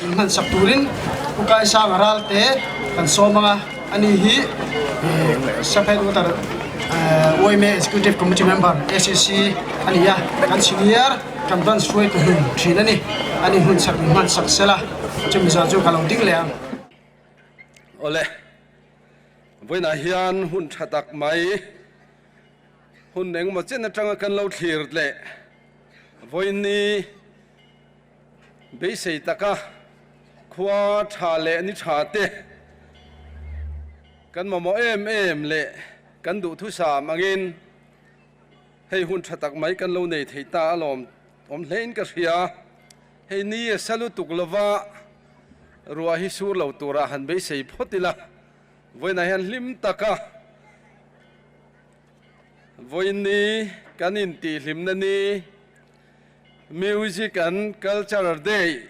Min hman sak turin Pu Kaisanga Ralte kan sawm ang a, ani hi Sub Headquarter yma Executive Committee Member, ACC, a ni a, kan senior kan branch hruaitu hlun thin a ni. Ani hmun sak min hman sak sela, chumi zawh chu ka lo ding leh ang. Awle, vawiinah hian hun tha tak mai, hun engemaw chen atanga kan lo thlir leh vawiinni Beisei taka khua tha leh ni tha te kan mamawh em em leh kan duhthusam angin hei hun tha tak mai kan lo nei thei ta alawm awm hlein ka hria. Hei ni a sa lutuk lova ruah hi sur lo turah han beisei phawt ila, vawiinah hian hlim taka vawiinni kan intihhlimna ni, Music and Cultural Day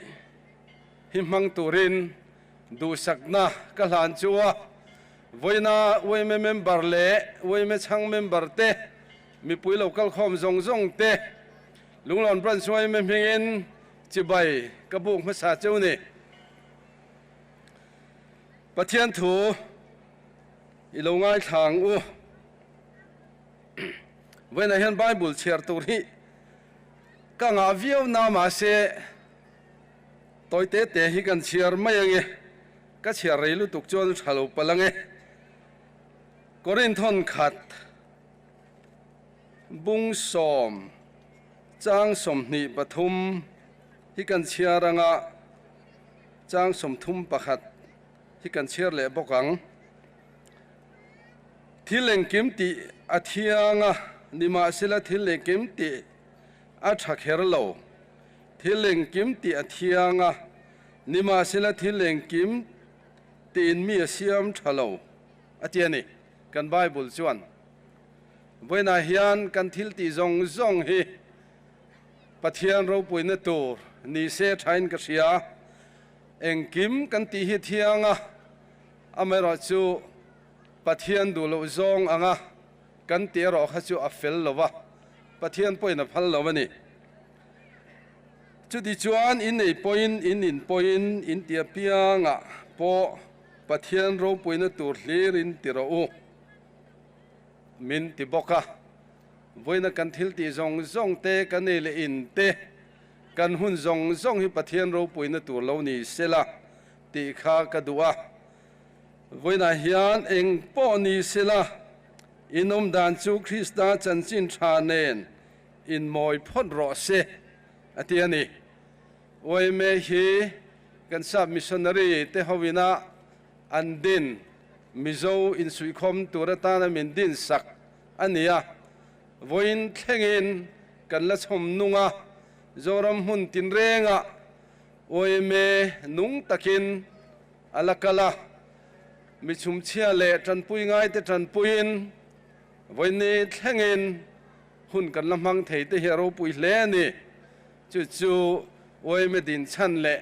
hi hmang turin duhsakna ka hlan chu a, vawiina yma member leh yma chhang member te, mipui lo kalkhawm zawng zawng te, Lunglawn Branch yma hmingin chibai ka buk hmasa cheu ni. Pathian thu i lo ngaithla ang u. Vawiinah hian Bible chhiar tur hi ka ngah viau na mahse tawi te te hi kan chhiar mai ange, ka chhiar rei lutuk chuan tha lo palh ange. Korinthon khat bung sawm chang 23 hi kan chhiar anga chang 31 hi kan chhiar leh bawk ang. Thil engkim tih a thiang a, nimahsela thil engkim tih a tha kher lo. Thil engkim tih a thiang a, nimahsela thil engkim tiin mi a siam tha lo, a ti a ni. Kan Bible chuan, Vawiinah hian kan thil tih zawng zawng hi Pathian ropuina tur ni se thain ka hria. Engkim kan tih hi a thiang a, Amaherawhchu, Pathian duh loh zawng anga kan tih erawh kha chu a fel lo va, Pathian pawhin a phal lo a ni. Chutichuan, in ei pawhin, in in pawhin, in ti apiangah pawh Pathian ropuina tur hlir in ti rawh u, min ti bawk a. Vawiina kan thil tih zawng zawng te, kan ei leh in te, kan hun zawng zawng hi Pathian ropuina tur lo ni sela tih kha ka duh a. Vawiinah hian eng pawh ni sela, in awm dan chu Krista chanchin tha nen inmawi phawt rawh se, a ti a ni. Yma hi kan sap missionary te hoina an din Mizo insuihkhawm tur atana min din sak a ni a. Vawiin thlengin kan la chhawm nung a, Zoram hmun tinrengah Yma nung takin a la kal a, mi chhumchhia leh tanpui ngaite tanpuiin vawiini thlengin hun kan la hmang thei te hi a ropui hle a ni. Chu chu yma dinchhan leh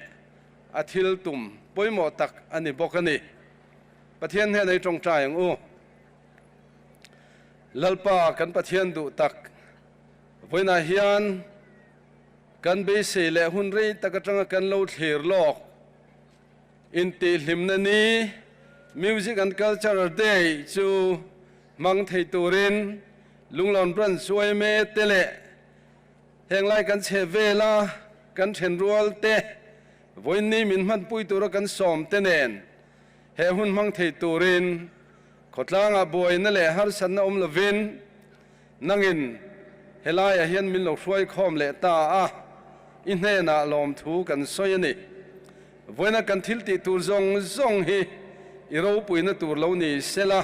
a thil tum pawimawh tak a ni bawk a ni. Pathian hnenah i tawngtai ang u. Lalpa kan Pathian duh tak vawiinah hian Kan beisei leh hun rei tak atanga kan lo thlir lawk intihhlimna ni, Music and Cultural Day chu hmang thei turin Lunglawn Branch yma te leh henglai kan chhe vela kan thenrual te vawiinni min hmanpui tura kan sawm te nen he hun hmang thei turin khawtlangah buaina leh harsatna awm lovin Nangin helaiah hian min lo hruai khawm leh ta a, i hnenah lawmthu kan sawi a ni. Vawiina kan thil tih tur zawng zawng hi i ropuina tur lo ni sela,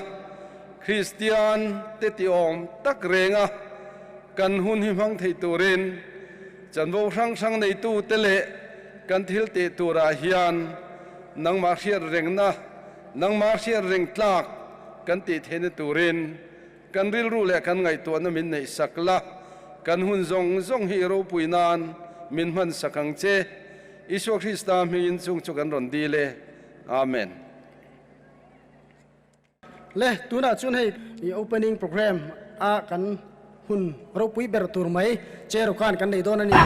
Kristian te ti awm tak renga kan hun hi hmang thei turin chanvo hrang hrang neitute leh kan thil tih turah hian nangmah hriat rengna, nangmah hriat reng tlak kan tih theihna turin Kan rilru leh kan ngaihtuahna min neih sak la, kan hun zawng zawng hi i ropui nan min hman sak ang che. Isua Krista hmingin chung chu kan rawn dil e. Amen. Le, tunah chuan hei i opening program a kan hun ropui ber tur mai chair khan kan nei dawn a ni.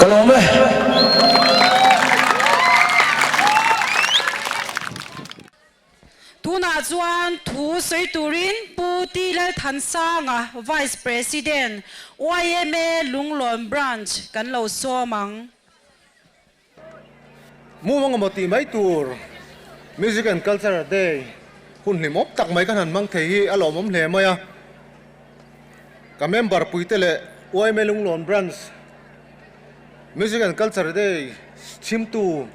Ka lawm e. Tunah chuan thu sawi turin Pu T Lalthansanga, Vice President, yma Lunglawn Branch kan lo sawm ang. Mumang emaw tih mai tur Music and Culture Day hun hlimawm tak mai kan han hmang thei hi a lawmawm hle mai a. Ka member puite leh yma Lunglawn Branch Music and Culture Day chhimtu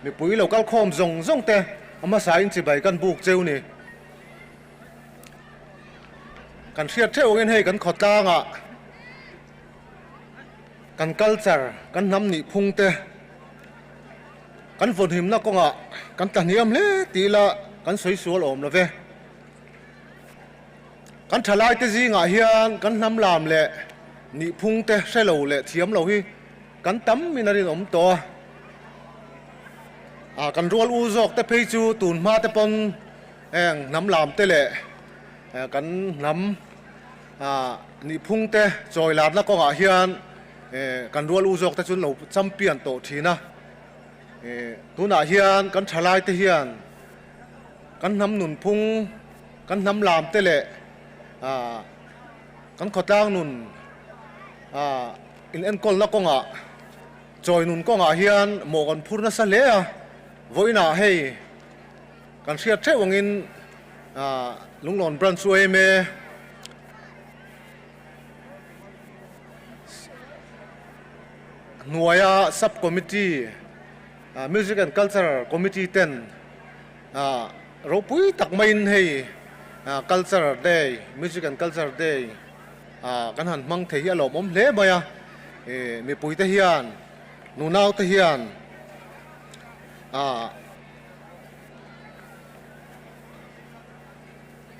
mipui lo kal khawm zawng zawng te a hmasa in chibai kan buk cheu ni. Kan hriat theuh angin hei kan khawtlangah kan culture, kan hnam nih phung te kan vawnhimna kawngah kan tla hniam hle tih ila kan sawi sual awm lo ve. Kan thalaite zingah hian kan hnam lam leh nihphung te hre lo leh thiam lo hi kan tam in a rinawm tawh a. Ah kan rual u zawk te phei chu tun hma te pawn heng hnam lam te leh kan hnam ah nihphung te chawi larna kawngah hian kan rual u zawk te chu an lo champion tawh thin a. Tunah hian kan thalaite hian Kan hnam nunphung, kan hnam lam te leh kan khawtlang nun in enkawlna kawngah, chawi nun kawngah hian mawh kan phur nasa hle a. Vawiinah hei kan hriat theuh angin Lunglawn Branch yma hnuaia Sub Committee, Music and Culture Committee ten Ropui tak maiin hei Culture Day, Music and Culture Day kan han hmang thei hi a lawmawm hle mai a. Mipuite hian, nunaute hian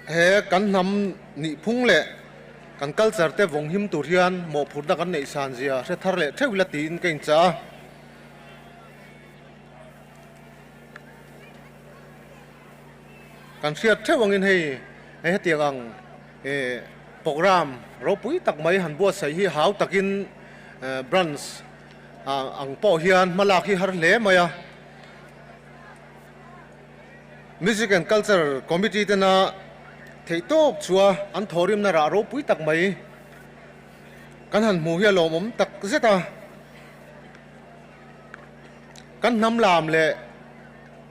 he kan hnam nihphung leh kan culture te vawng him tur hian mawhphurhna kan neih san zia hre thar leh theuh ila tiin ka inchah a. Kan hriat theuh angin hei hetiang ang programme ropui tak mai han buatsaih hi hau takin branch ang pawh hian hma lak hi har hle mai a. Music and Culture Committee tena theihtawp chua an thawhrimna rah ropui tak mai kan han hmuh hi a lawmawm tak zet a. Kan hnam lam leh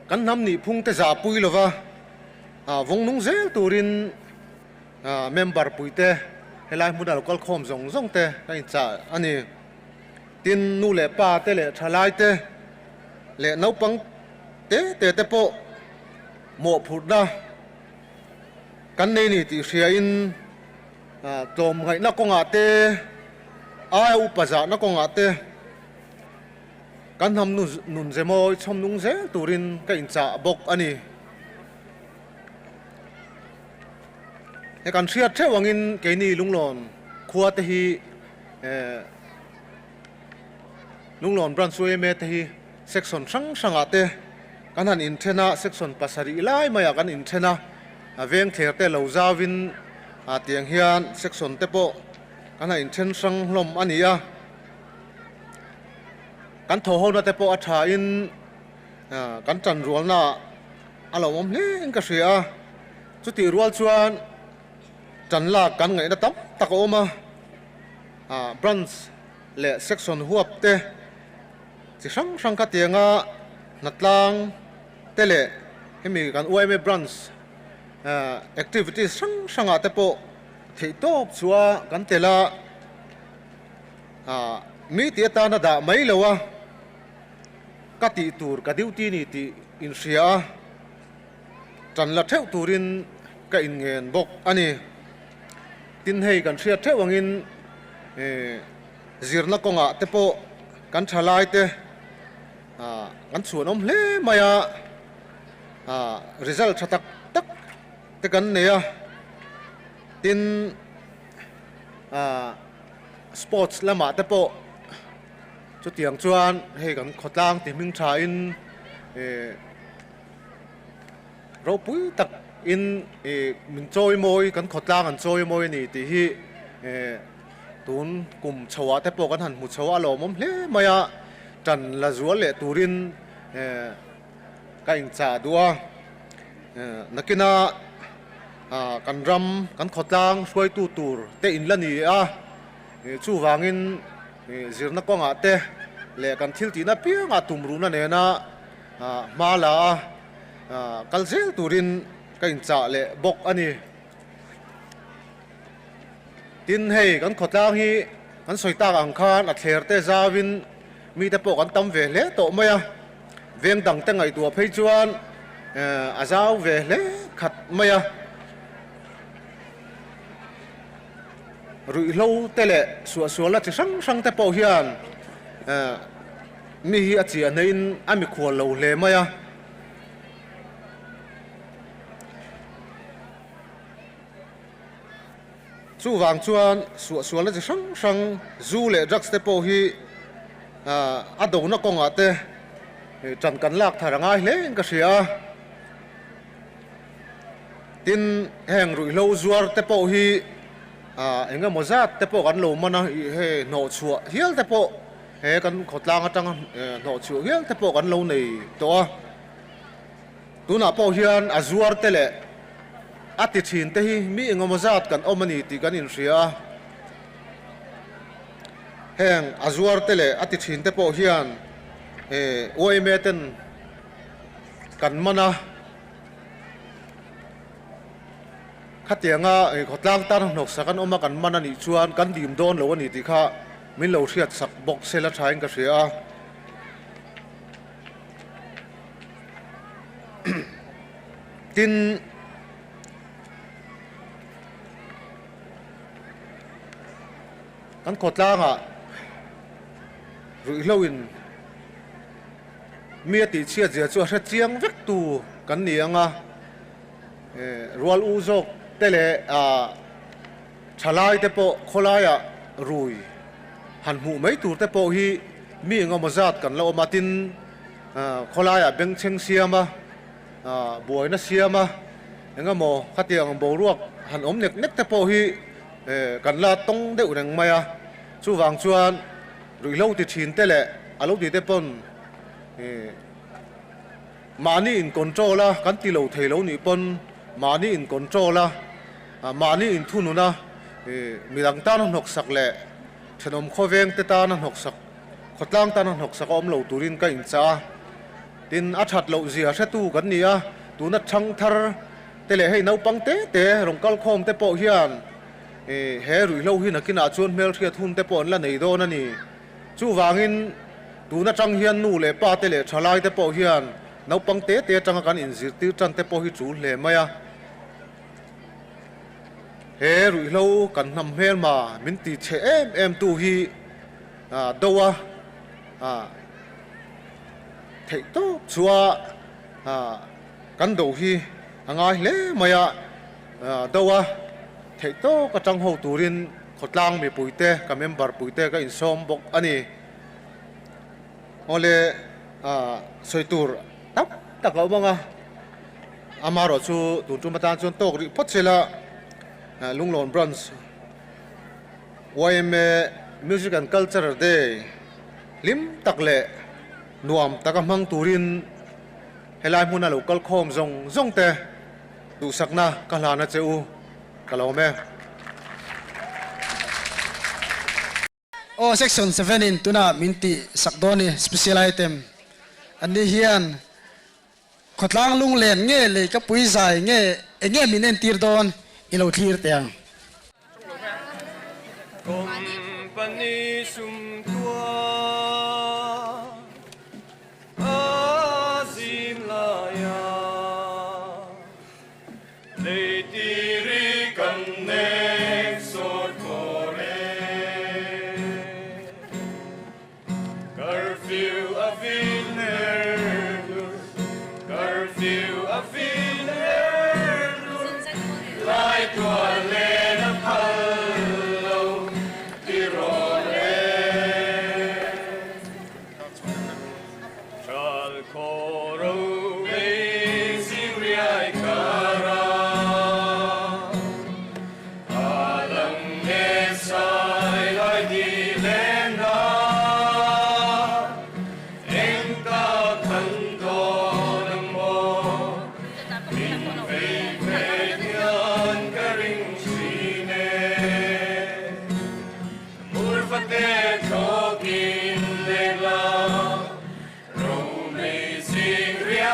kan hnam nihphung te zah pui lova vawng nung zel turin member puite helai hmuna lo kal khawm zawng zawng te ka inchah a ni. Tin, nu leh pa te leh thalai te leh naupang te te te pawh mawhphurhna kan nei ni tih hriain tlawmngaihna kawngah te, aia upa zahna kawngah te. Kan hnam nun ze mawi chhawm nung zel turin ka inchah bawk a ni. He kan hriat theuh angin keini Lunglawn khua te hi Lunglawn Branch yma te hi section hrang hrangah te kan han inthen a, section pasarih lai maiah kan inthen a, a veng thler te lo zauin tiang hian section te pawh kan han inthen hrang hlawm a ni a. Kan thawhhona te pawh a thain kan tanrualna a lo awm hle in ka hria a, chutih rual chuan tan lak kan ngaihna tam tak a awm a, branch leh section huap te chi hrang hrang kha tianga hnatlang te leh hemi kan yma branch activities hrang hrangah te pawh theihtawp chua kan tel a. Mi tih atana dah mai lo a, ka tih tur ka duty ni tih inhria a, tan la theuh turin ka inngen bawk a ni. Tin hei kan hriat theuh angin zirna kawngah te pawh kan tha lai te kan chhuanawm hle mai a, result tha tak tak te kan nei a, tin Sports lamah te pawh chutiang chuan hei kan khawtlang ti hming tha in ropui tak in min chawi mawi kan khawtlang an chawi mawi a ni tih hi tun kum chho ah te pawh kan han hmu chho a lawmawm hle mai a, tan la zual leh turin ka inchah duh a, nakina kan ram kan khawtlang hruaitu tur te in la ni a, chuvangin zirna kawngah te leh kan thil tihna piangah tumruhna nena hma la a kal zel turin ka inchah leh bawk a ni. Tin hei kan khawtlang hi kan sawi tak ang khan a thler te zauin mite pawh kan tam ve hle tawh mai a. Veng dang te ngaihtuah phei chuan a zau ve hle khat mai a. Ruihhlo te leh suahsualna chi hrang hrang te pawh hian mi hi a chiah hneihin a mikhual lo hle mai a. Chuvang chuan suahsualna chi hrang hrang zu leh drugs te pawh hi a dona kawngah te tan kan lak thar a ngai hle in ka hria a. Tin, heng ruihhlo zuar te pawh hi eng emaw zat te pawh kan lo man a, hei hnawhchhuah hial te pawh he kan khawtlang atanga hnawhchhuah hial te pawh kan lo nei tawh a. Tunah pawh hian a zuar te leh a ti thin te hi mi engemaw zat kan awm a ni tih kan inhria a. Heng a zuar te leh a ti thin te pawh hian yma ten kan man a. Khatianga khawtlang tan hnawksak an awm a kan man a nih chuan kan dim dawn lo a ni tih kha min lo hriatsak bawk sela thain ka hria a. Tin, kan khawtlangah ruihhloin mi a tihchhiat zia chu a hre chiang vek tu kan ni ang a, rual u zawk te leh thalai te pawh khawlaiah rui han hmuh mai tur te pawh hi mi engemaw zat kan la awm a, tin khawlaiah bengchheng siam a, buaina siam a, engemaw khatiang boruak han awm nek nek te pawh hi kan la tawng deuh reng mai a, chuvang chuan ruihhlo ti thin te leh a lo ti te pawn mahni in control a kan ti lo thei lo nih pawn mahni in control a, mahni in thunun a midang tana hnawksak leh thenawm khawveng te tana hnawksak Khawtlang tana hnawksak a awm lo turin ka inchah a, tin a that loh zia hretu kan ni a, tuna chhang thar te leh hei naupang te te rawn kal khawm te pawh hian he ruihhlo hi nakinah chuan hmelhriat hun te pawh an la nei dawn a ni. Chuvangin tun atang hian nu leh pa te leh thalai te pawh hian naupang te te atanga kan inzirtir tan te pawh hi tul hle mai a. He ruihhlo kan hnam hmelma min ti chhe em em tu hi. Do a, Theih tawp chua kan do hi a ngai hle mai a, do a theih tawk atang ho turin khawtlang mipuite ka member puite ka insawm bawk a ni. Awle sawi tur tam tak a awm ang a, amaherawh chu tun tum atan chuan tawk rih phawt sela Lunglawn Branch yma Music and Culture Day hlim tak leh nuam taka hmang turin helai hmuna lo kal khawm zawng zawng te duhsakna ka hlan a che u ka lo awm e. Aw section 7 in tuna min tih sak dawn i special item an ni hian khawtlang lunglen nge lei ka pui zai nge enge min entir dawn i lo thlir teh ang. Company sum tua a zim laia lei tiri kan nek sawr khawr e. Curfew a vin her hlur, curfew a vin her hlur, lai tual len a phal lo ti rawh le. Chal khaw ro vei zing riai kara, a lang nge sai lai di len na, eng ta khan dawn ang maw, min vei ve hian ka ring thin e. Murfate thlawkin leng la, Romei zing riai.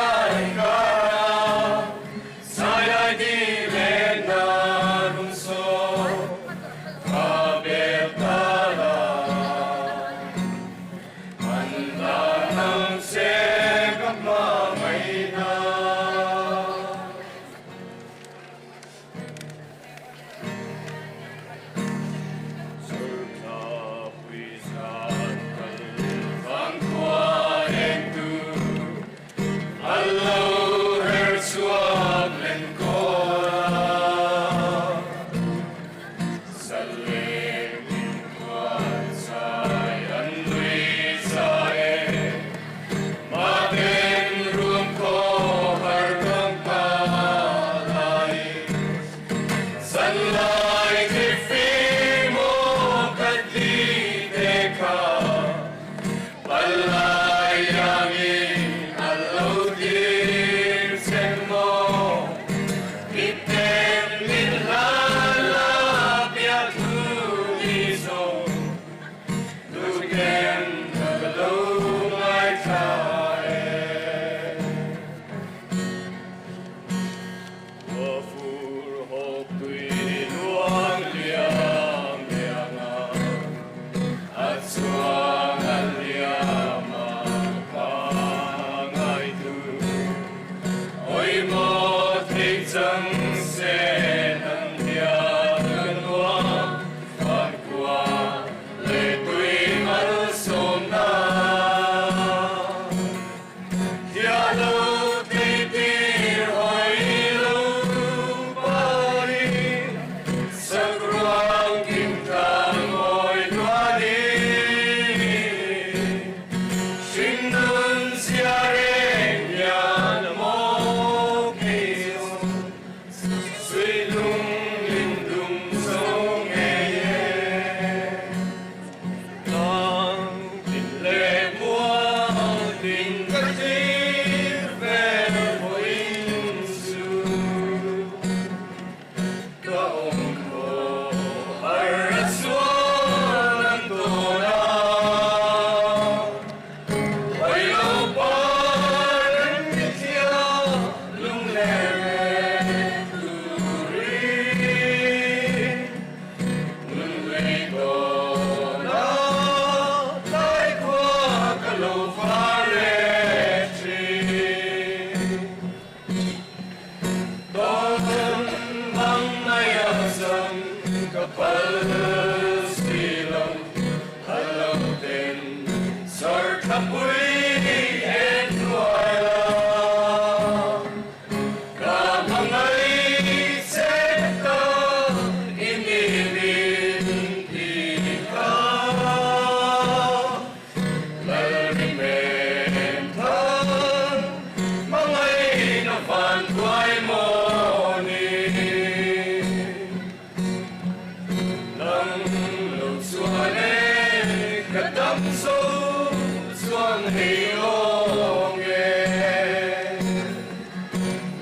Long e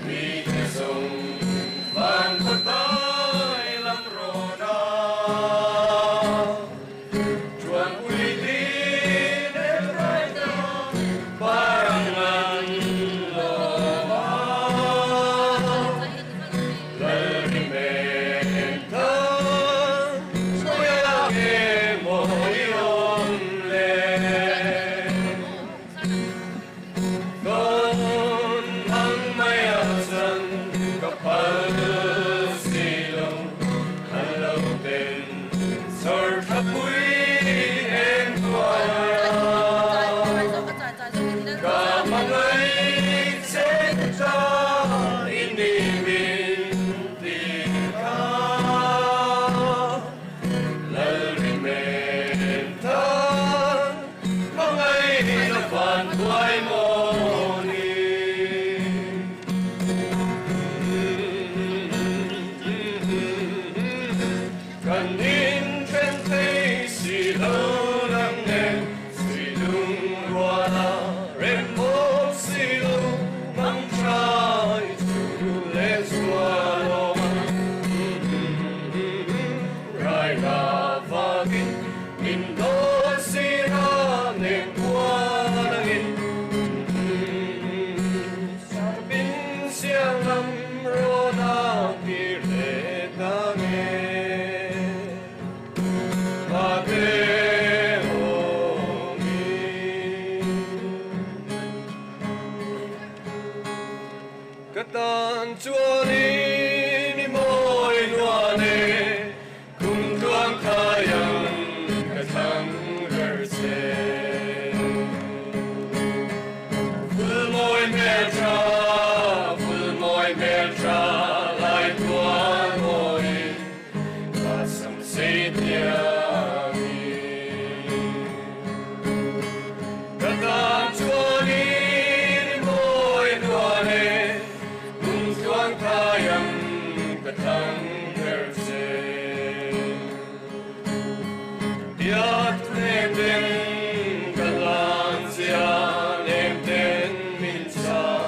Mite zawng van kawtai lam rawn a Chuan pui din e rai ta parang an lawm a Lalrimen ta khawiah nge maw i awm le? Dawn ang mai a chan ka phal si lo, an lo ten chawr tha pui eng tuai a. Ka hmangaih che ta i ni min ti kha. Lalrimen tan hmangaih a van buai maw ni. Kan inthen thei si lo nang nen sui lung ruala rem bawk si lo mang tha i chu leh zual awm a. Rai la vangin min dawn si ra nen kuan angin Sarpin siang lam rawn a kir leh ta nge Mate awmi. Ka tan chuanin i mawi nuan e, kum tluang thai ang ka thlang ber che. Vul mawi hmel tha, vul mawi hmel tha lai tual mawiin ka sam sei hniangin. Ka tan chuanin i mawi nuan e, kum tluang thai ang ka thlang ber che. Biak nem deng ka hlan zia nem ten min chah.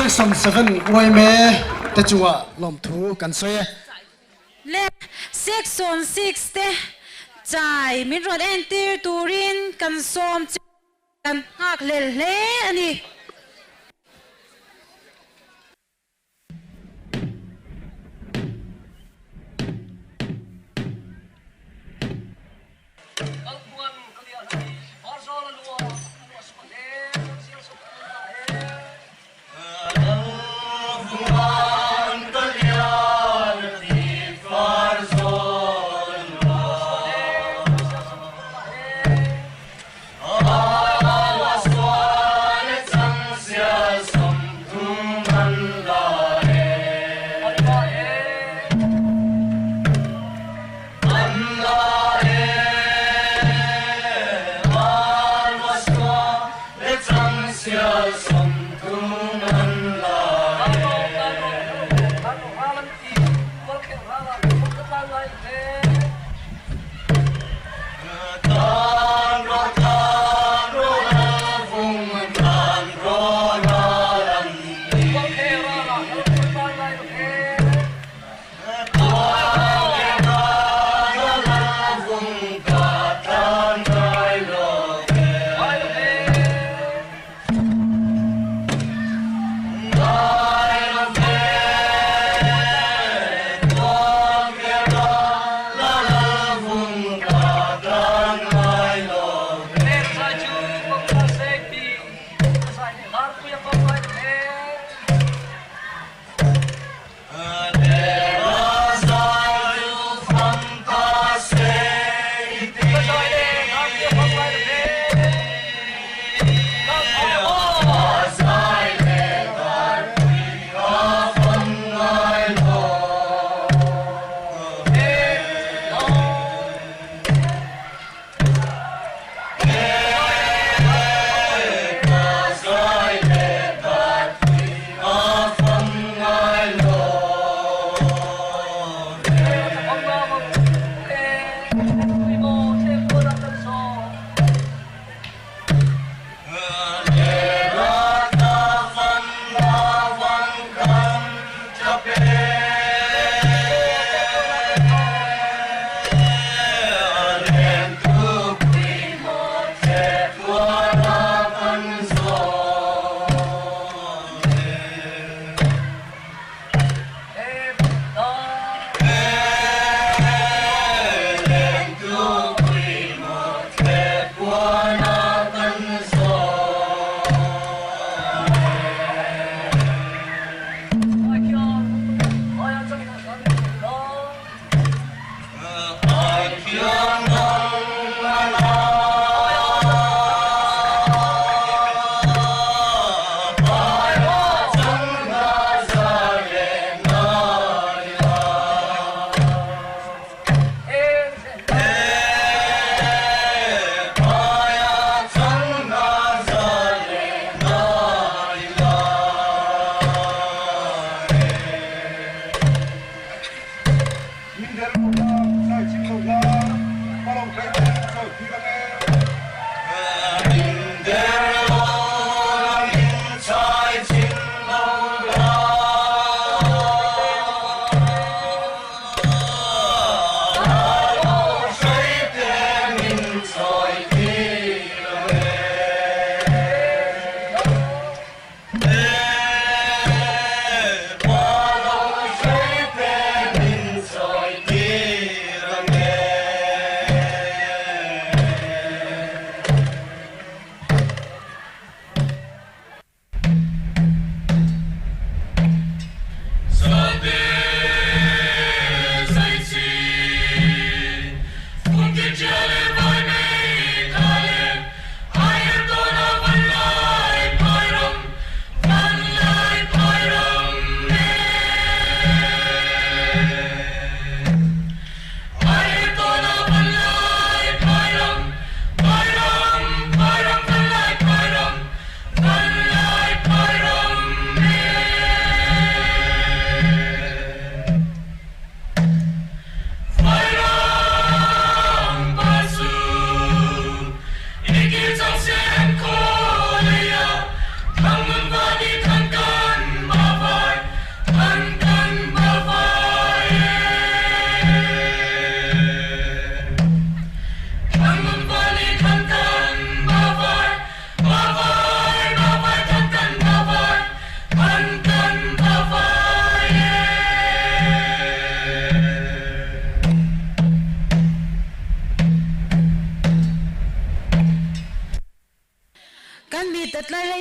Section 7 yma te chungah lawmthu kan sawi e. Le Section 6 te chai min rawn entir turin kan sawm che kan nghak hlel hle a ni.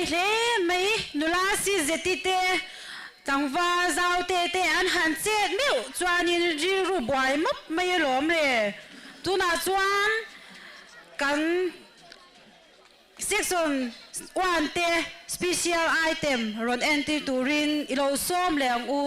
hle mai, nula si zeti te, tlangval zau te te an han chet meuh chuanin rilru buai mawp mai alawm le. Tunah chuan kan Section one te special item rawn entir turin i lo sawm leh ang u.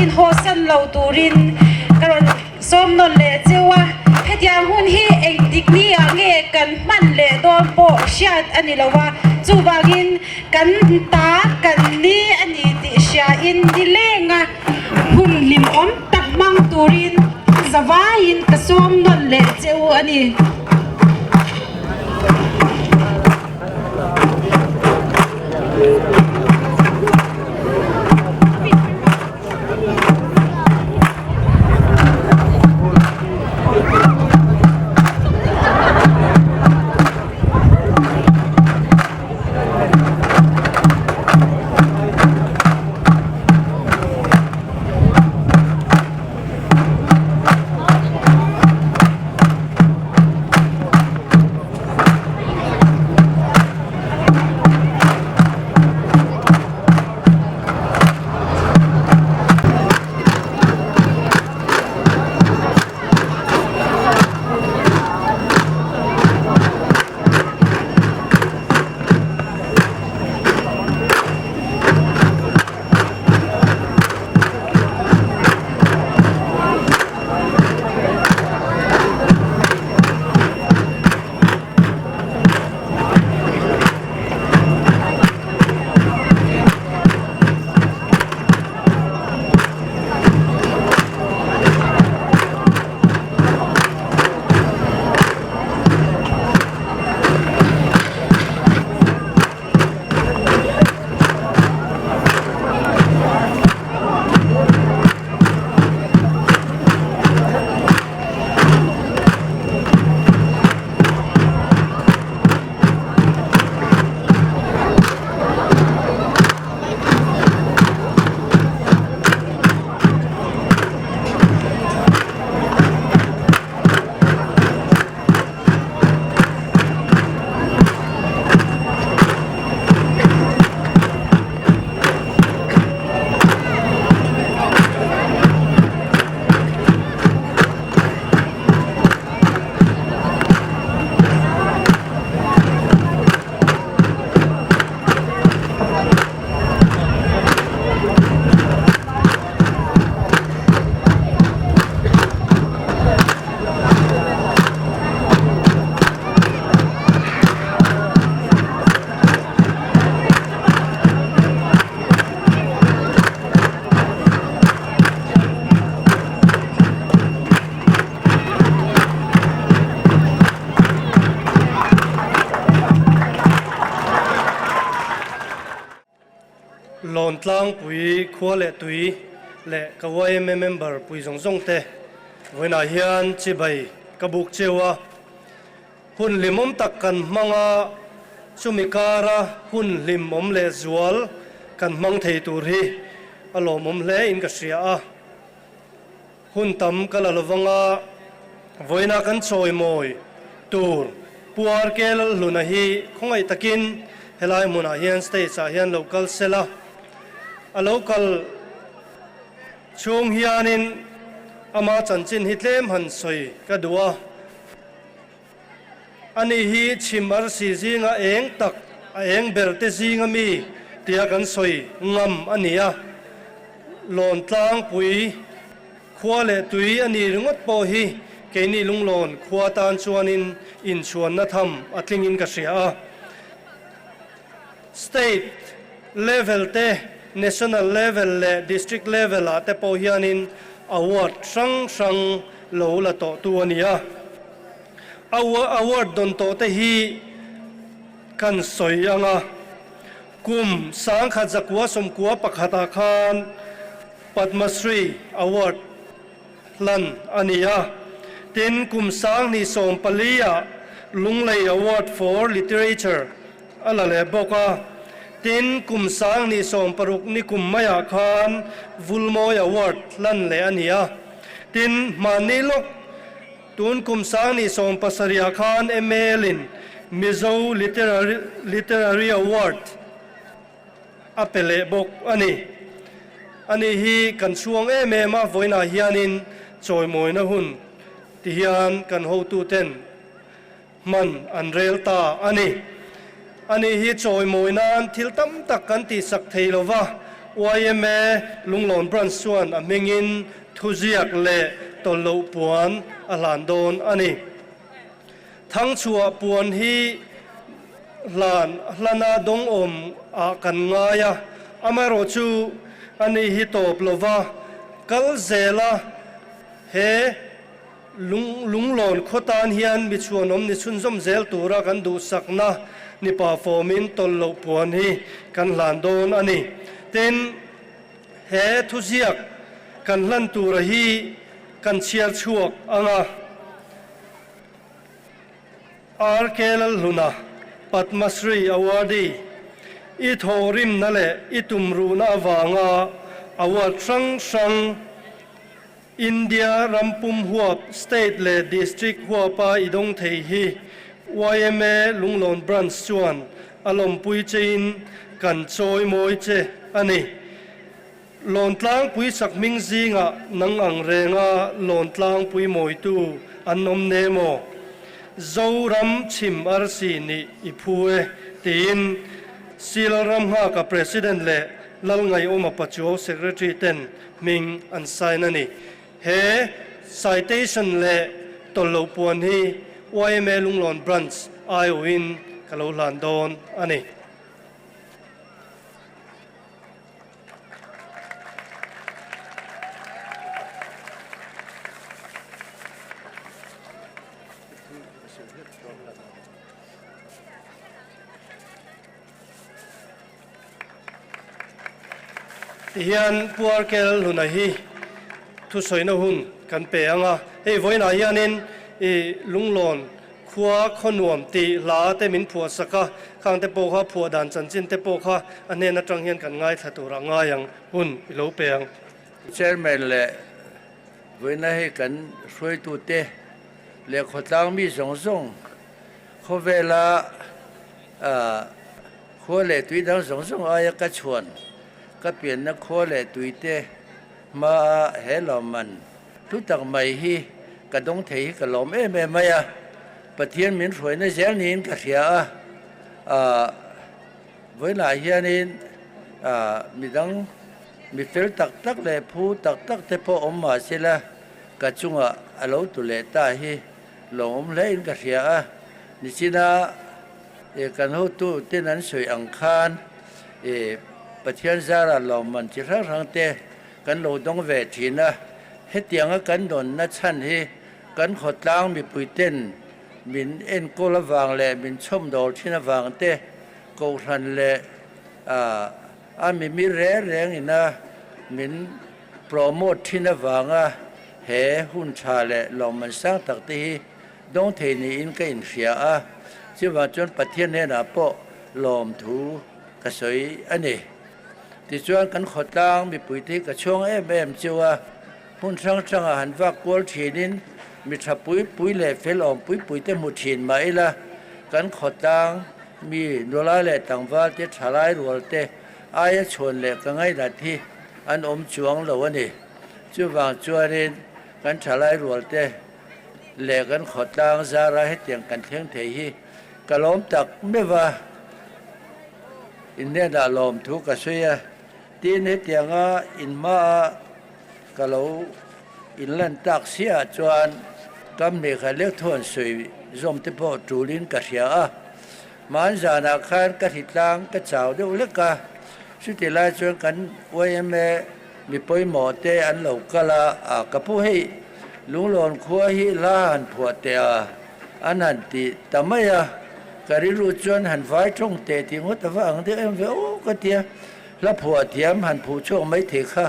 in hawsan lo turin ka rawn sawm nawn leh cheu a. Hetiang hun hi engtik ni ah nge kan hman leh dawn pawh hriat a ni lo a, chuvangin kan ta kan ni a ni tih hriain nileng a hun hlimawm tak hmang turin zavaiin ka sawm nawn leh cheu a ni. Lawntlangpui khua leh tui leh ka yma member pui zawng zawng te vawiinah hian chibai ka buk cheu a. Hun hlimawm tak kan hmang a, chumi kara hun hlimawm leh zual kan hmang thei tur hi a lawmawm hle in ka hria a. Hun tam ka la lovang a, vawiina kan chawimawi tur Pu RK Lalhluna hi khawngaih takin helai hmunah hian stage ah hian lo kal sela, a lo kal chhung hianin ama chanchin hi tlem han sawi ka duh a. Ani hi chhim arsi zinga eng tak, a eng ber te zinga mi tia kan sawi ngam a ni a. Lawntlangpui khua leh tui a ni ringawt pawh hi keini lunglawn khua tan chuanin inchhuanna tham a tlingin ka hria a. State level te, National level leh District level ah te pawh hianin award hrang hrang lo la tawhtu a ni a. Award dawn tawh te hi kan sawi ang a, kum 1991 ah khan Padma Shri Award hlan a ni a. Tin, kum 2014 ah Lunglei Award for Literature a la leh bawk a. Tin, kum 2016 ni kum maiah khan Vulmawi Award hlan leh a ni a. Tin, hmanni lawk tun kum 2017 ah khan ML in Mizo Literary Award a pe leh bawk a ni. Ani hi kan chhuang em em a, vawiinah hianin chawimawina hun ti hian kan hotuten hman an rel ta a ni. Ani hi chawimawi nan thil tam tak kan tihsak thei lo va, Yma Lunglawn Branch chuan a hmingin thuziak leh tawlhloh puan a hlan dawn a ni. Thangchhuah puan hi hlan hlana dawngawm ah kan ngai a, amaherawhchu a ni hi tawp lova kal zela he lung lunglawn khaw tan hian mi chhuanawm ni chhunzawm zel tura kan duhsakna ni pa fawmin tawlhloh puan hi kan hlan dawn a ni. Tin, he thuziak kan hlan tura hi kan chhiar chhuak ang a. RK Lalhluna, Padma Shri Awardee, I thawhrimna leh i tumruhna avanga award hrang hrang India ram pum huap, state leh district huapa i dawng thei hi yma Lunglawn Branch chuan a lawmpui chein kan chawi mawi che a ni. Lawntlangpui sakhming zingah nang ang renga lawntlangpui mawitu an awm ne maw? Zoram chhim arsi nih i phu e, tiin Seal Ramnghaka President leh Lalngaiawma Pachuau Secretary ten hming an sign a ni. He citation leh tawlhloh puan hi yma Lunglawn Branch aiawhin ka lo hlan dawn a ni. Tihian Pu Arkel Hluna hi thusawina hun kan pe ang a, hei vawiinah hianin i lunglawn Khua khaw nuam tih hla te min phuah sak a, khang te pawh kha phuah dan chanchin te pawh kha a hnen atang hian kan ngaithla turah ngai ang hun i lo pe ang. Chairman leh vawiina hei kan hruaitute leh khawtlang mi zawng zawng khawvela khua leh tui dang zawng zawng aia ka chhuan ka pianna khua leh tuite hmaa he lawmman Thu tak mai hi ka dawng thei hi ka lawm em em mai a, Pathian min hruaina zel niin ka hria a, aah vawiinah hianin aah midang mi fel tak tak leh phu tak tak te pawh awm mah sela ka chungah a lo tu leh ta hi lawmawm hle in ka hria a, nichina eh kan hotu ten an sawi ang khan eh Pathian zara lawmman chi hrang hrang te Kan lo dawng ve thin a, hetianga kan dawnna chhan hi kan khawtlang mipuiten min enkawl avang leh min chhawmdawl thin avang te, Kohhran leh a mimir reng reng ina min promote thin avanga he hun tha leh lawmman sang tak te hi dawng thei niin ka inhria a, chuvang chuan Pathian hnenah pawh lawmthu ka sawi a ni. Tichuan kan khawtlang mipuite hi ka chhuang em em chiu a, hmun hrang hrangah han vak kual thinin mi tha pui pui leh fel awm pui pui te hmu thin mah ila, kan khawtlang mi nula leh tlangval te thalai rual te aia chhuan leh ka ngainat hi an awm chuang lo a ni. Chuvang chuanin kan thalai rual te leh kan khawtlang zara hetiang kan thleng thei hi ka lawm tak meuh a. Inhnenah lawmthu ka sawi a, tin hetianga inhmaah ka lo inlan tak siah chuan kam lehkha lek thu an sawi zawm te pawh tulin ka hria a. Hman zanah khan ka hritlang ka chau deuh lek a, chuti lai chuan kan yma mi pawimawh te an lo kal a, a ka pu hei Lunglawn khua hi hla han phuah teh a, An han ti ta mai a, ka rilru chuan han vai tawng teh tih ngawt a va ang deuh em ve aw ka tia, hla phuah thiam han phuh chhuak mai thei kha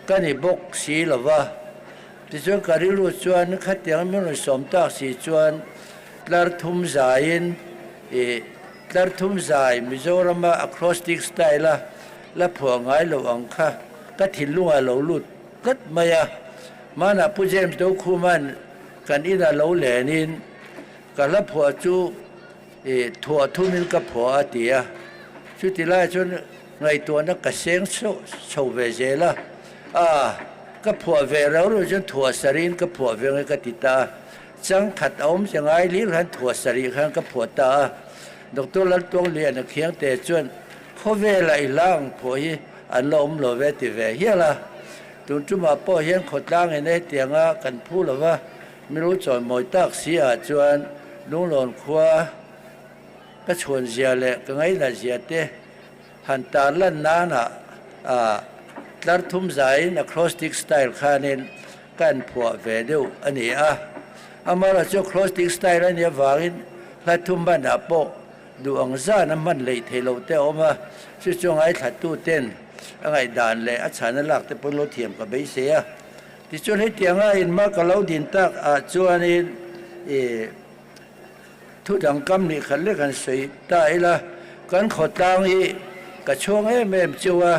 ka ni bawk si lo va. Tichuan ka rilru chuan khatiang min rawn sawm tak si chuan tlar thum zaiin ih tlar thum zai Mizorama acrostic style a la phuah ngai lo ang kha ka thinlungah lo lut tlat mai a, hmanah Pu James Dokhuman Kan inah lo lenin ka hla phuah chu ih thuah thumin ka phuah a ti a, chuti lai chuan ngaihtuahna ka seng chho ve zel a, a ka phuah ve rau rau chuan thuah sarih in ka phuah ve nge ka ti ta a, chang khat a awm che ngai lir khan thuah sarih khan ka phuah ta a, Doctor Laltuangliana Khiangte chuan khawvela i hla ang phuah hi. an la awm lo ve ti ve hial a. Tun tumah pawh hian khawtlang in hetianga kan phu lo va, miru chawimawi tak si ah chuan Lunglawn khua ka chhuan zia leh ka ngaihna zia te han tar lan nana a tlar thum zaiin acrostic style khanin ka an phuah ve deuh a ni a. Amaherawhchu acrostic style a nih avangin hla thum hmanah pawh duh ang zan a hman leh theih loh te a awm a, chu chu ngaithla ten a ngaihdan leh a chhana lak te pawn lo thiam ka beisei a. Tichuan hetianga inhma ka lo din tak ah chuanin ih Thu dang kam nih khat lek an sawi ta ila, kan khawtlang hi ka chhuang em em cheu a,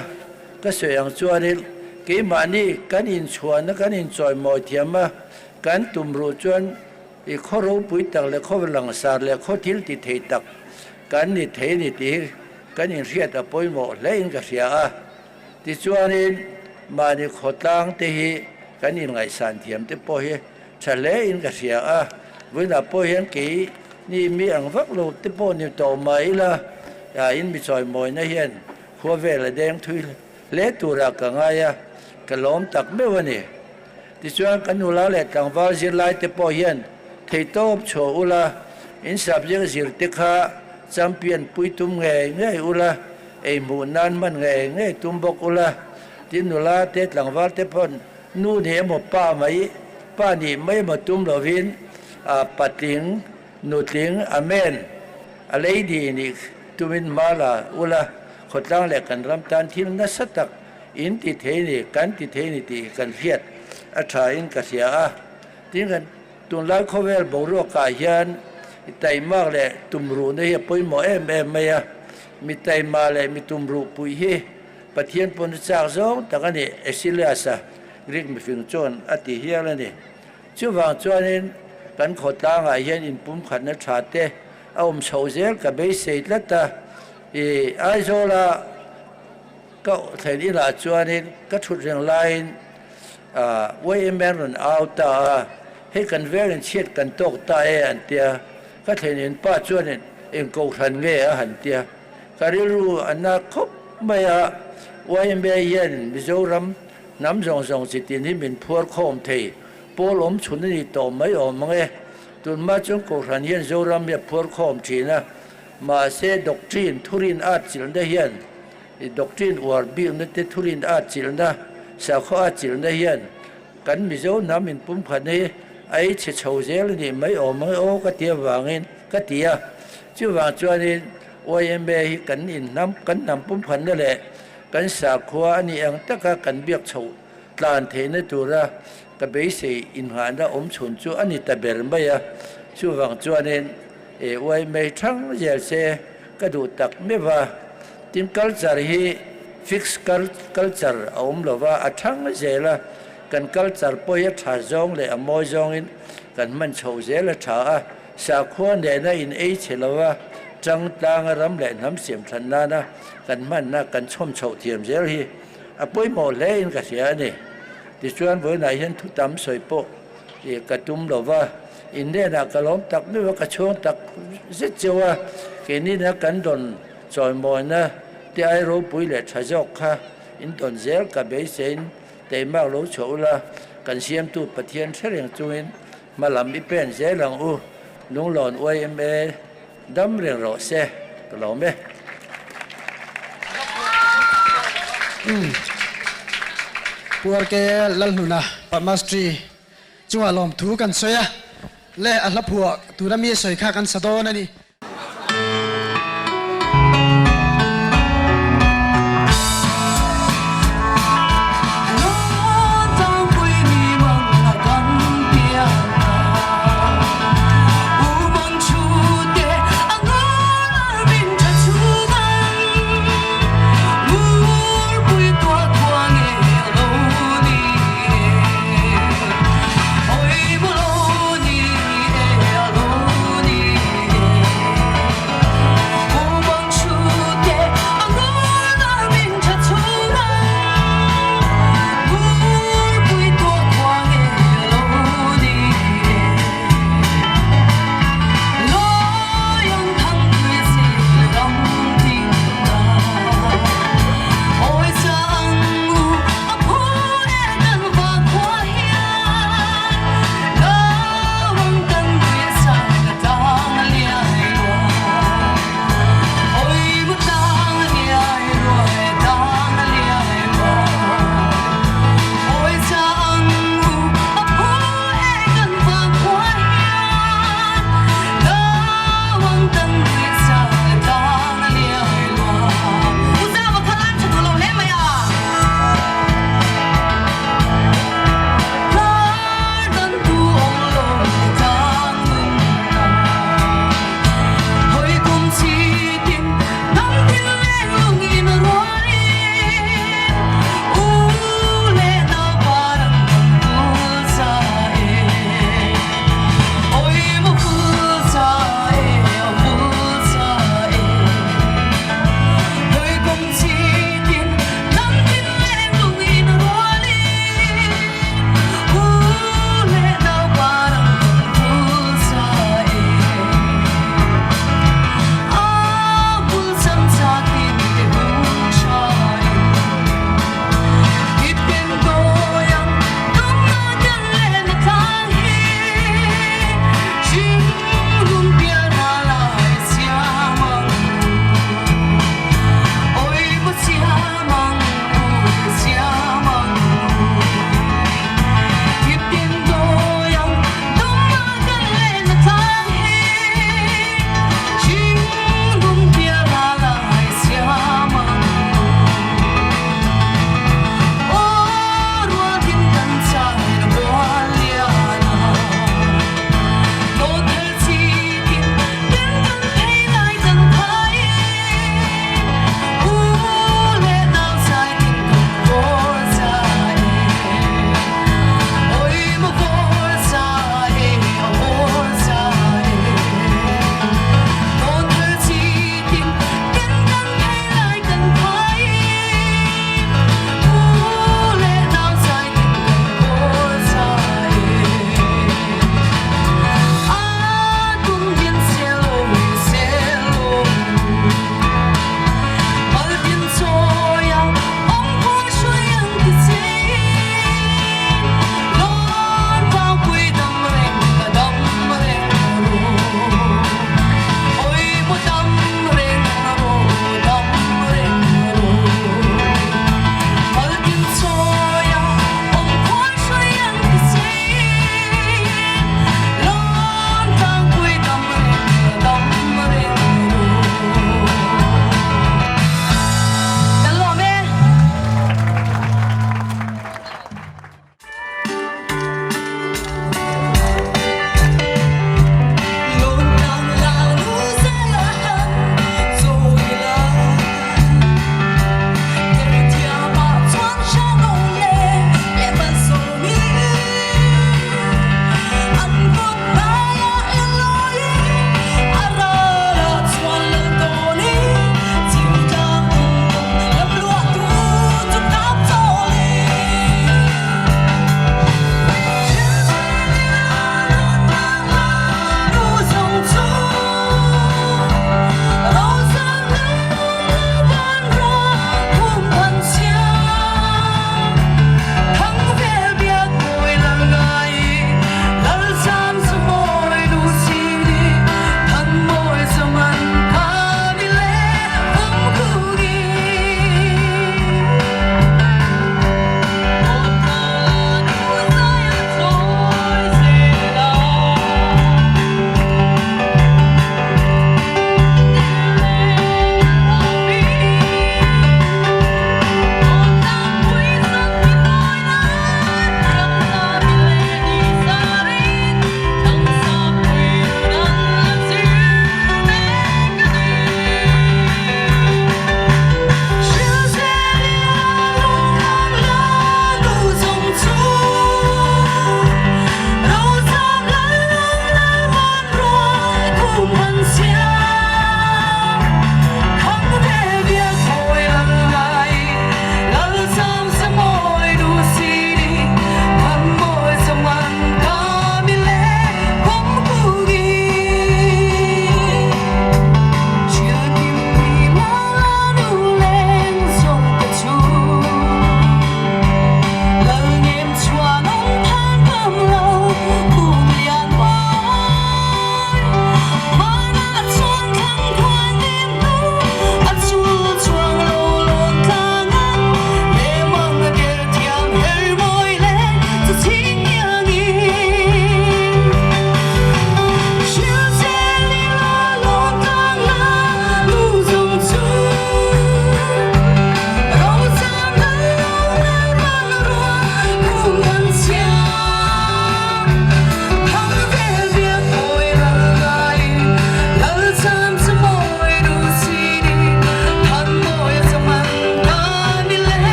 ka sawi ang chuanin keimahni kan inchhuahna kan inchawimawi thiam a, kan tum ruh chuan i khaw ropui tak leh khaw langsar leh khaw thil ti thei tak kan ni thei a ni tih hi kan inhriat a pawimawh hlein ka hria a. Tichuanin mahni khawtlang te hi kan inngaihsan thiam te pawh hi Tha hle in ka hria a, vawiinah pawh hian kei ni mi ang vak lo te pawh ni tawh mah ila, in mi chawimawina hian khua vel a deng thui hle turah ka ngai a, ka lawm tak meuh a ni. Tichuan kan nula leh tlangval zirlai te pawh hian theihtawp chhuah ula, in subject zir te kha champion pui tum ngei ngei ula, ei hmuh nan hman ngei ngei tum bawk ula, tin nula te tlangval te pawh Nu nih emaw pa mai, pa nih mai emaw tum lovin a patling, nutling, amen, a lady nih tumin hma la ula, khawtlang leh kan ram tan thil nasa tak in ti thei ni, kan ti thei ni tih hi kan hriat a tha in ka hria a. Tin kan tunlai khawvel boruakah hian taimak leh tumruhna hi a pawimawh em em mai a, mi taima leh mi tumruh puih hi Pathian pawn chak zawng tak a ni, Achilles-a Greek mifing chuan a ti hial a ni. Chuvang chuanin kan khawtlangah hian inpumkhatna tha te a awm chhoh zel ka beisei tlat a. I Aizawla ka thlen inah chuanin ka thut reng laiin YMA rawn au ta a, hei kan velin chhiat kan tawk ta e an tia. Ka thlen in pa chuanin engkohhran nge a han tia. Ka rilru a na khawp mai a, YMA hian Mizoram hnam zawng zawng chi tin hi min phuar khawm thei, pawl awm chhun a ni tawh mai awm ang e. Tunhma chuan Kohhran hian Zoram hi a phuar khawm thin a, mahse doctrine thurin at chilhna hian doctrine uar bikna te thurin at chilhna, sakhaw at chilhna hian kan Mizo hnam inpumkhat hi a ei chhe chho zel a nih mai awm ang e aw ka ti avangin ka ti a. Chuvang chuanin YMA hi kan inhnam, kan hnam pumkhatna leh kan sakhua a nih ang taka kan biak chhoh tlan theihna tura ka beisei inngahna awm chhun chu a ni ta ber mai a. Chuvang chuanin YMA hi thang zel se ka duh tak meuh a. Tin, culture hi fixed culture a awm lo va, a thang zel a. Kan culture pawh hi a tha zawng leh a mawi zawngin kan hman chhoh zel a tha a. Sakhua nena in ei chhe lova chang tlanga ram leh hnam siam than nana kan hmanna kan chhawm chhoh thiam zel hi a pawimawh hle in ka hria a ni. Tichuan vawiinah hian thu tam sawi pawh ih ka tum lova, in hnenah ka lawm tak meuh a, ka chhuang tak zet cheu a, keini na kan dawn chawimawina te ai ropui leh tha zawk kha in dawn zel ka beiseiin teimak lo chhuah ula, kan siamtu Pathian hre reng chungin Hma lam i pen zel ang u, Lunglawn YMA dam reng rawh se, ka lawm e. Pu RK Lalhnuna Padmashree chungah lawmthu kan sawi a, leh a hla phuah tuna mi a sawi kha kan sa dawn a ni.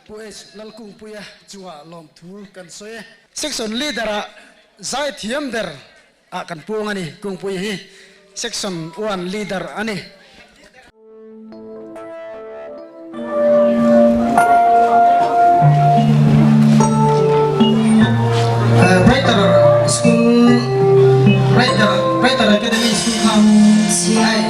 Pu H Lalkungpuia chungah lawmthu kan sawi e. Section Leader ah zaithiam ber ah kan puang a ni. Kungpui hi Section 1 Leader a ni. Writer School Writer Writer Academy School kha ai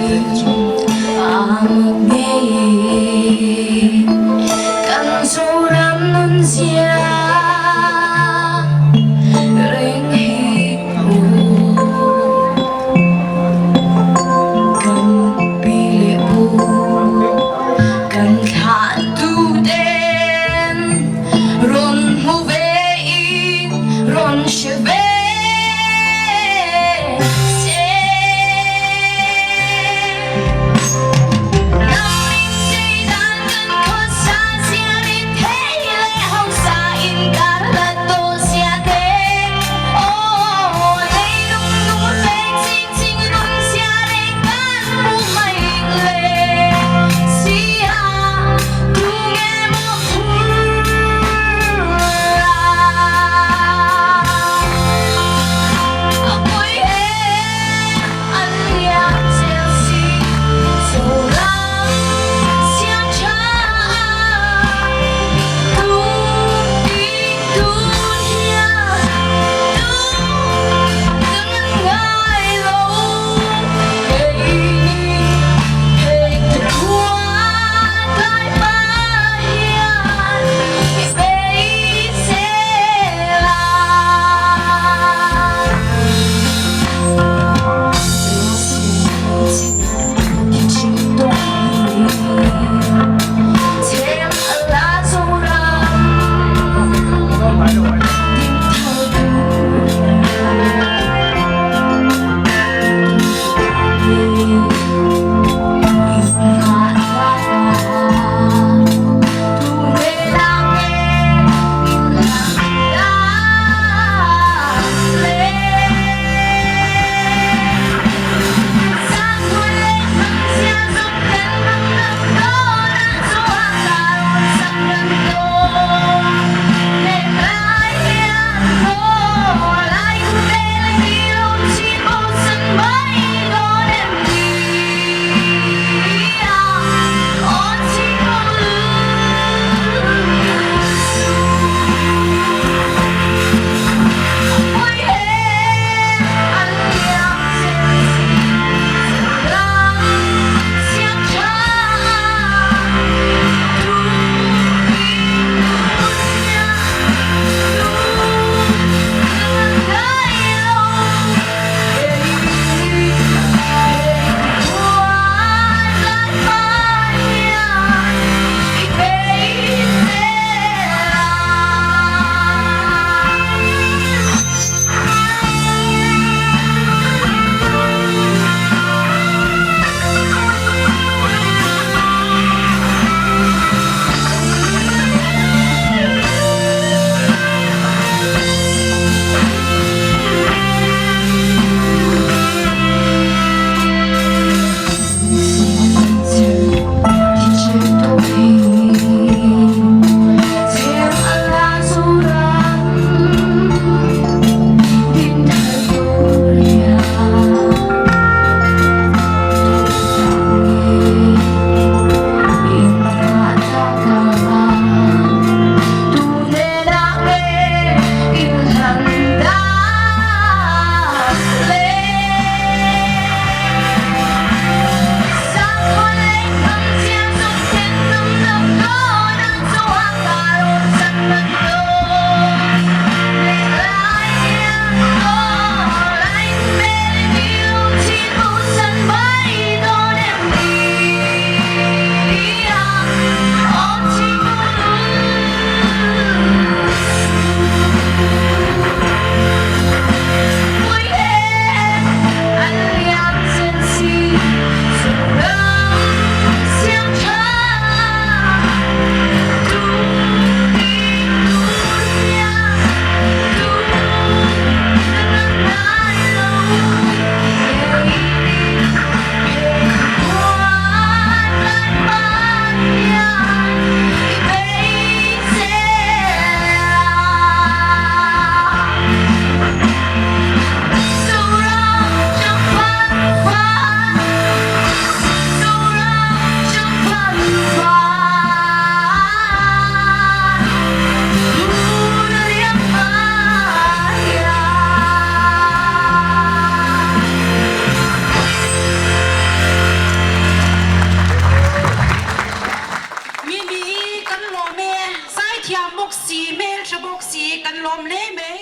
lawm hle mai.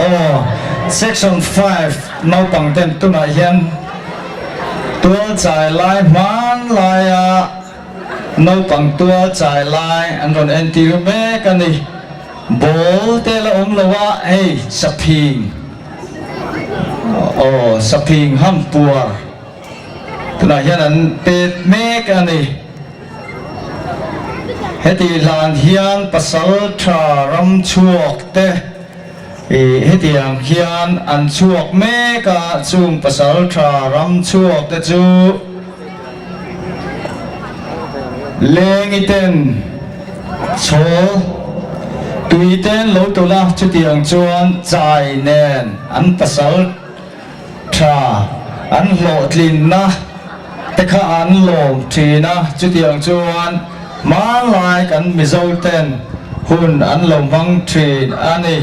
Aw, Section 5 naupang ten tunah hian tual chai lai hmanlaia naupang tual chai lai an rawn entir mek a ni. Ball te la awm lo a, hei saphing, aw saphing hampuar tunah hian an pet mek a ni. Heti hlan hian pasal tha ram chhuak te ih hetiang hian an chhuak mek a, chung pasal tha ram chhuak te chu lengi ten chhawl tui ten lo tulh a, chutiang chuan chai nen an pasal tha an hlawhtlinna te kha an lawm thin a, chutiang chuan hmanlai kan Mizo ten hun an lo hmang thin a ni.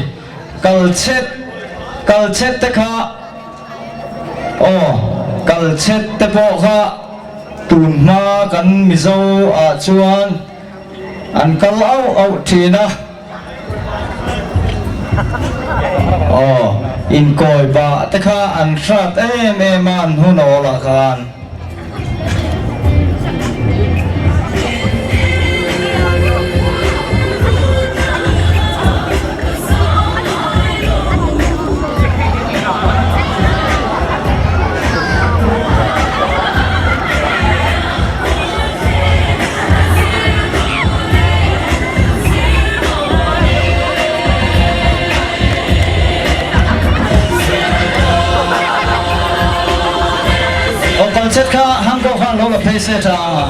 Kalchhet kalchhet te kha aw kalchhet te pawh kha tun hma kan Mizo ah chuan an kal auh auh thin a. Aw, inkawi bah te kha an hrat em em a an hun awl ah khan. Aw kalchet kha hangko khan lo la phei se tha ang a.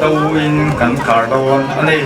to in kan khar dawn a ni.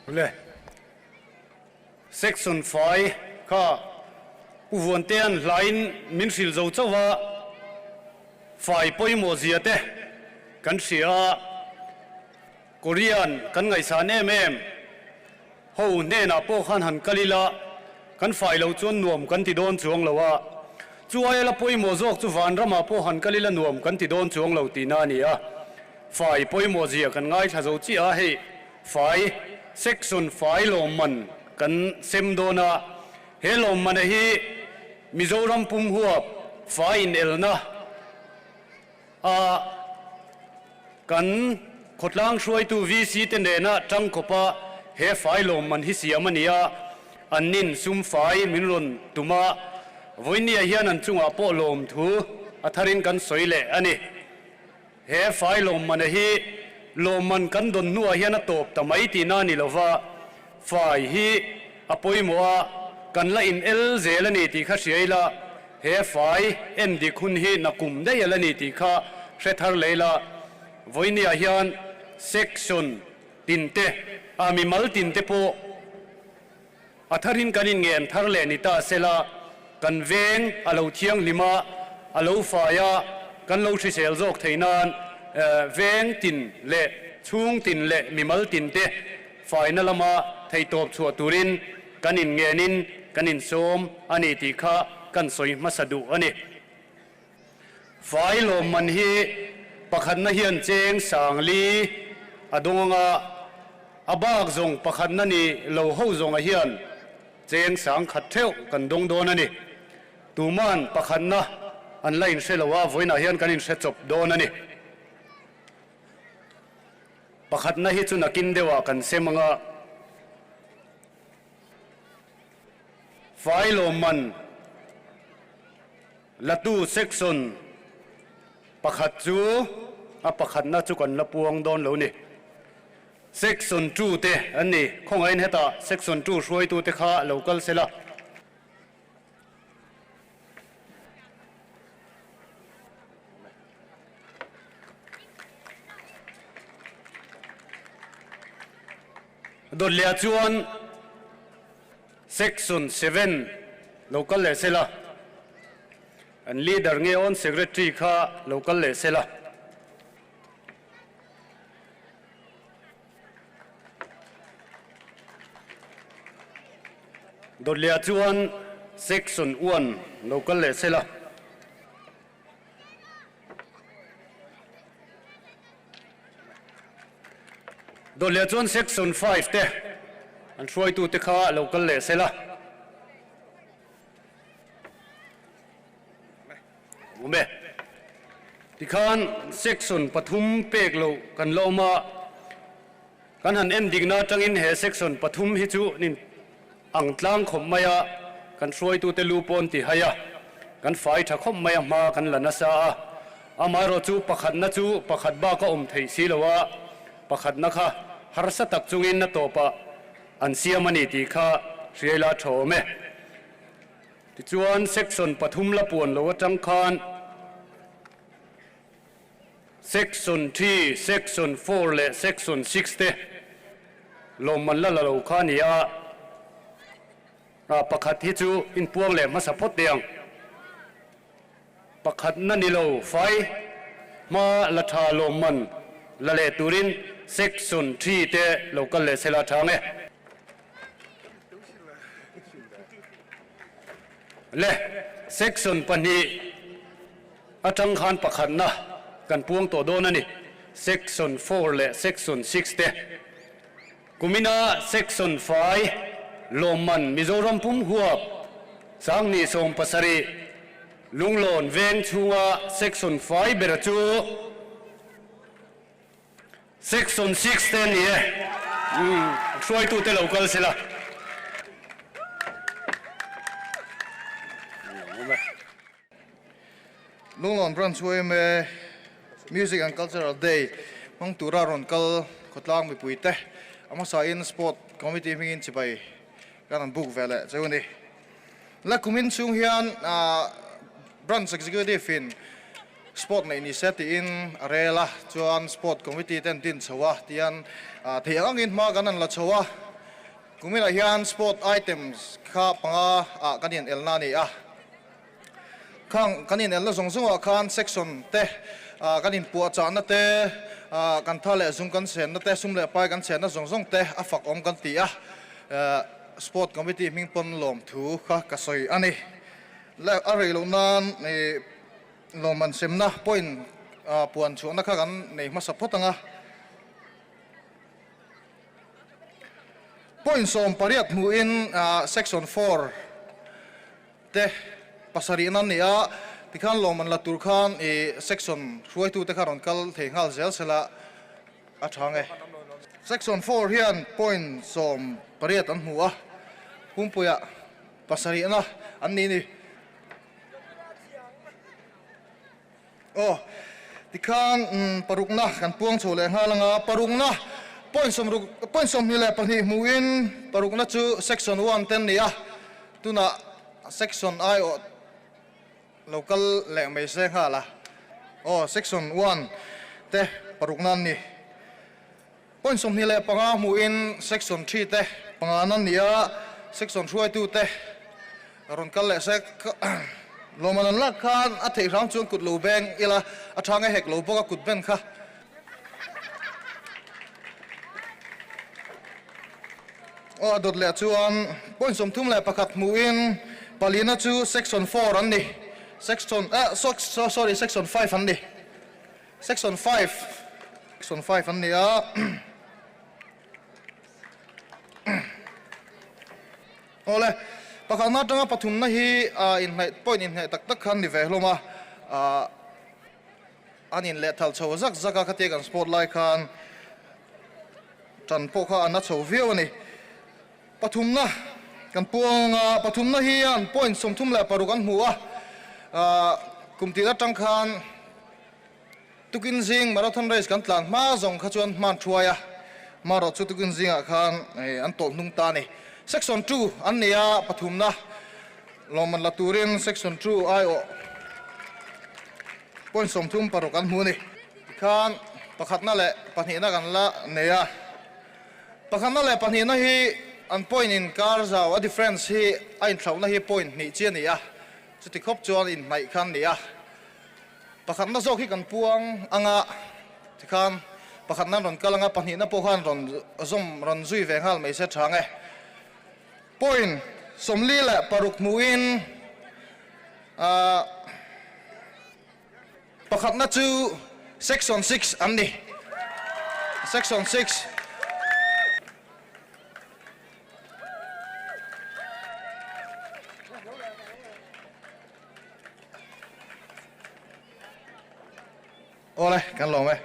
Le Section fai kha Pu Vuantea'n hlain min hrilh zo chauh a, fai pawimawh zia te kan hria a, Korean kan ngaihsan em em ho hnenah pawh khan han kal ila kan fai loh chuan nuam kan ti dawn chuang lo a. Chu aia la pawimawh zawk chu vanramah pawh han kal ila nuam kan ti dawn chuang lo tihna a ni a. Fai pawimawh zia kan ngaithla zo chiah a, hei fai section fai lawmman kan sem dawn a, he lawmmana hi Mizoram pum huap fai inelna a kan khawtlang hruaitu VC te nena tangkawpa he fai lawmman hi siam a ni a, an nin sum fai min rawn tum a, vawinia hian an chungah pawh lawmthu a tharin kan sawi leh a ni. He fai lawmmana hi lawmman kan dawn hnuah hian a tawp ta mai tihna a ni lova, fai hi a pawimawh a, kan la in el zel a ni tih kha hria ila, he fai en dik hun hi nakum daih a la ni tih kha hre thar leh ila, vawinia hian section tinte, a mimal tinte pawh A tharin kan inngen thar leh ni ta sela, kan veng a lo thianghlim a, a lo fai a, kan lo hrisel zawk thei nan veng tin leh chhung tin leh mimal tin te faina lama theitawp chhuah turin kan inngenin kan insawm a ni tih kha kan sawi hmasa duh a ni. Fai lawmman hi pakhatna hian cheng sangli a dawng anga a bak zawng pakhatna ni lo ho zawnga hian cheng sang khat theuh kan dawng dawn a ni. Tuman pakhatna an la inhre lo a, vawiinah hian kan inhre chawp dawn a ni. Pakhatna hi chu nakin deuhah kan sem anga. Fai lawmman Latu section pakhat chu a pakhatna chu kan la puang dawn lo ni. Section 2 te an ni. Khawngaihin hetah section 2 hruaitu te kha lo kal sela. Dawtliah chuan Section 7 lo kal leh sela, an leader nge awn secretary kha lo kal leh sela. Dawtliah chuan Section 1 lo kal leh sela. Dawtliah chuan Section 5 te an hruaitute kha lo kal leh sela. Awm e. Tikhan Section pathum pek loh kan la awm a, kan han en dikna atangin he Section pathum hi chu nin ang tlang khawp mai a, kan hruaitute lu pawn ti hai a, kan fai tha khawp mai a hma kan la nasa a, amaherawh chu pakhatna chu pakhat bak a awm theih si lo a, pakhatna kha harsa tak chungin a tawpah an siam a ni tih kha hriaila tha awm e. Tichuan section pathum la puan lo atang khan Section 3, Section 4 leh Section 6 te lawmman la la lo kha a ni a, pakhat hi chu inpuang leh hmasa phawt teh ang. Pakhatna ni lo fai hma la tha lawmman la leh turin Section 3 te lo kal leh sela tha ang e. Le Section pahnih atang khan pakhatna kan puang tawh dawn a ni. Section 4 leh Section 6 te kumina Section 5 lawmman Mizoram pum huap Sanghnih 70 Lunglawn veng chhunga Section 5 ber chu Section 6 te a ni e. Hruaitute lo kal sela. Lunglawn Branch yma Music and Cultural Day hmang tura rawn kal khawtlang mipui te a hmasain Sport Committee hmingin chibai kan an book ve leh cheu a ni. La kumin chhung hian Branch Executive in Sport neih ni se tiin a rel a, chuan Sport Committee ten din chho a tian theih ang angin hma kan an la chho a. Kuminah hian Sport items kha panga ah kan inelna a ni a. Khang kan inelna zawng zawngah khan section te kan inpuahchahna te, kan tha leh zung kan chenna te, sum leh pai kan chenna zawng zawng te a fak awm kan ti a. Sport Committee hming pawn lawmthu kha ka sawi a ni. Le a rei loh nan ih lawmman semna point puan chhuahna kha kan nei hmasa phawt ang a. Point 18 hmuhin section 4 te pasarih nan ni a, tikhan lawmman la tur khan ih section hruaitute kha rawn kal thei nghal zel sela a tha nge. Section 4 hian point 18 an hmu a, Pumpuia pasarihna an ni ni. Aw, tikhan parukna kan puang chho leh nghal anga, parukna point sawmruk point 22 hmuhin parukna chu section 1 te an ni a, tunah section aiawh lo kal leh mai se nghal a. Aw, section 1 te parukna an ni. Point 25 hmuhin section 3 te panga an ni a, section hruaitu te rawn kal leh sek. Lawmman an lak khan a theih hrang chuan kut lo beng ila a tha nge hek lo bawk a kut ben kha. Aw a dawt leh chuan point 31 hmuhin palina chu section 4 an ni, section eh sorry section 5 an ni. Section 5 Section 5 an ni a. Awle, pakhatna atanga pathumna hi inhnaih point inhnaih tak tak khan ni ve hlawm a. An inlehthal chho zak zak a, khatia kan sport lai khan tan pawh kha a na chho viau a ni. Pathumna kan puang a, pathumna hian point 36 an hmu a, kum tir atang khan tukin zing marathon race kan tlan hma zawng kha chuan hman thuai a, marawh chu tukin zingah khan an tawlh hnung ta a ni. Section 2 an ni a, pathumna lawmman la turin section 2 aiawh point 36 an hmu a ni. Tikhan pakhatna leh pahnihna kan la nei a. Pakhatna leh pahnihna hi an point inkar zau a difference hi a inthlauhna hi point hnih chi a ni a, chuti khawp chuan inhnaih kha an ni a. Pakhatna zawk hi kan puang anga tikhan pakhatna an rawn kal anga pahnihna pawh khan rawn zawm rawn zui ve nghal mai se tha nge. Point 46 hmuhin ahh Pakhatna chu Section 6 an ni. Section 6. Awle, kan lawm e.